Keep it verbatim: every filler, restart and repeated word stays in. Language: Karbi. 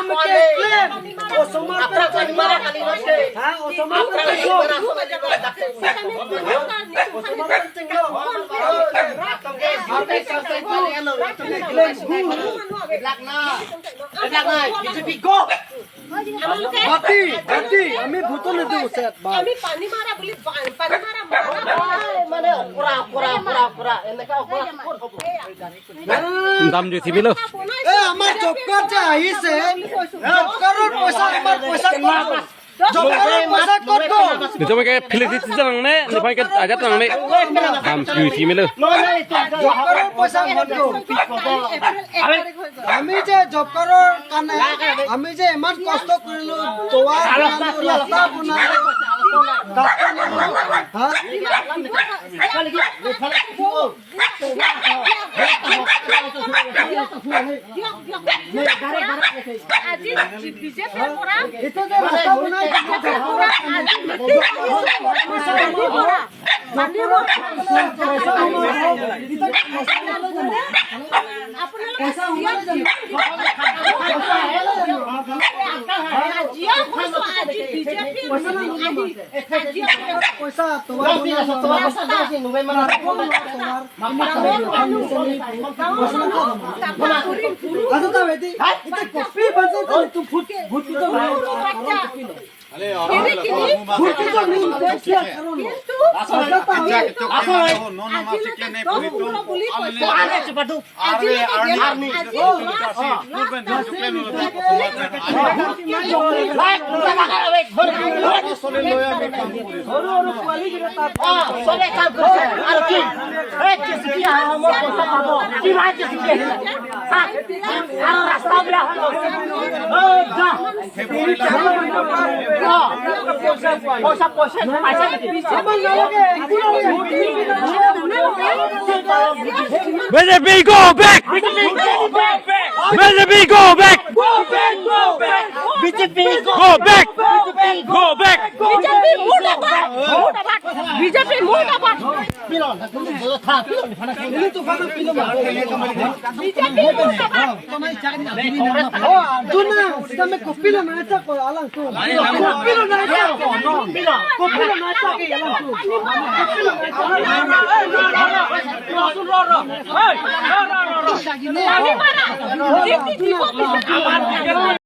Osomar ke claim. Osomar ke claim. Ha, Osomar ke claim. Osomar ke claim. Claim who? এইবিলাক নাই, বিজেপি গো। বাদ দি, বাদ দি, আমি ভোটো নিদিওঁ, set, বাদ। আমি পানী মাৰা বুলি, পানী মাৰা, মাৰা। মানে, অকৰা, অকৰা, অকৰা, অকৰা, এনেকা অকৰা, ক'ত হ'ব? দাম জুই থিবিলো। এ, আমাৰ জব কাৰ্ড যে আহিছে, জব কাৰ্ডৰ পইচা, আমাৰ পইচা ক'ত গ'ল? জব কাৰ্ডৰ পইচা ক'ত গ'ল? Nitome ke philip di tijang ne, nitome ke ajat nang ne. Ham, jui thimelo. Job কাৰ্ডৰ পইচা ক'ত গ'ল? আমি যে জব কাৰ্ডৰ কাৰণে আমি যে ইমান কষ্ট কৰিলো, দুৱাৰ বনালো, ৰাস্তা বনালো, ডাক্তৰ ললো, হা? আজি বিজেপিৰ পৰা, এইটো যে ৰাস্তা বনাই, বিজেপিৰ পৰা আজি মিটিং, পানী পৰা, পানী পৰা, আপোনালোকে জিয়া, জিয়া কৈছো, আজি বিজেপি আহি, আজি পইচা, তোমার রাস্তা, গাঁৱৰ মানুহ, গাঁৱৰ মানুহ, গাঁৱৰ মানুহ, গাঁৱৰ বাচ্চা। Ini, ini, কিন্তু B J P go back! B J P go back! B J P go back! Go back! Go back! Go back! B J P murdabad! Murdabad! B J P murdabad! B J P murdabad! Oh, Arjuna, sita me kopilo mane chak ko alangtum. Kopilo mane chak ko, no. Kopilo mane chak ko alangtum. Kopilo mane chak ko. Kami mana? Arjuna.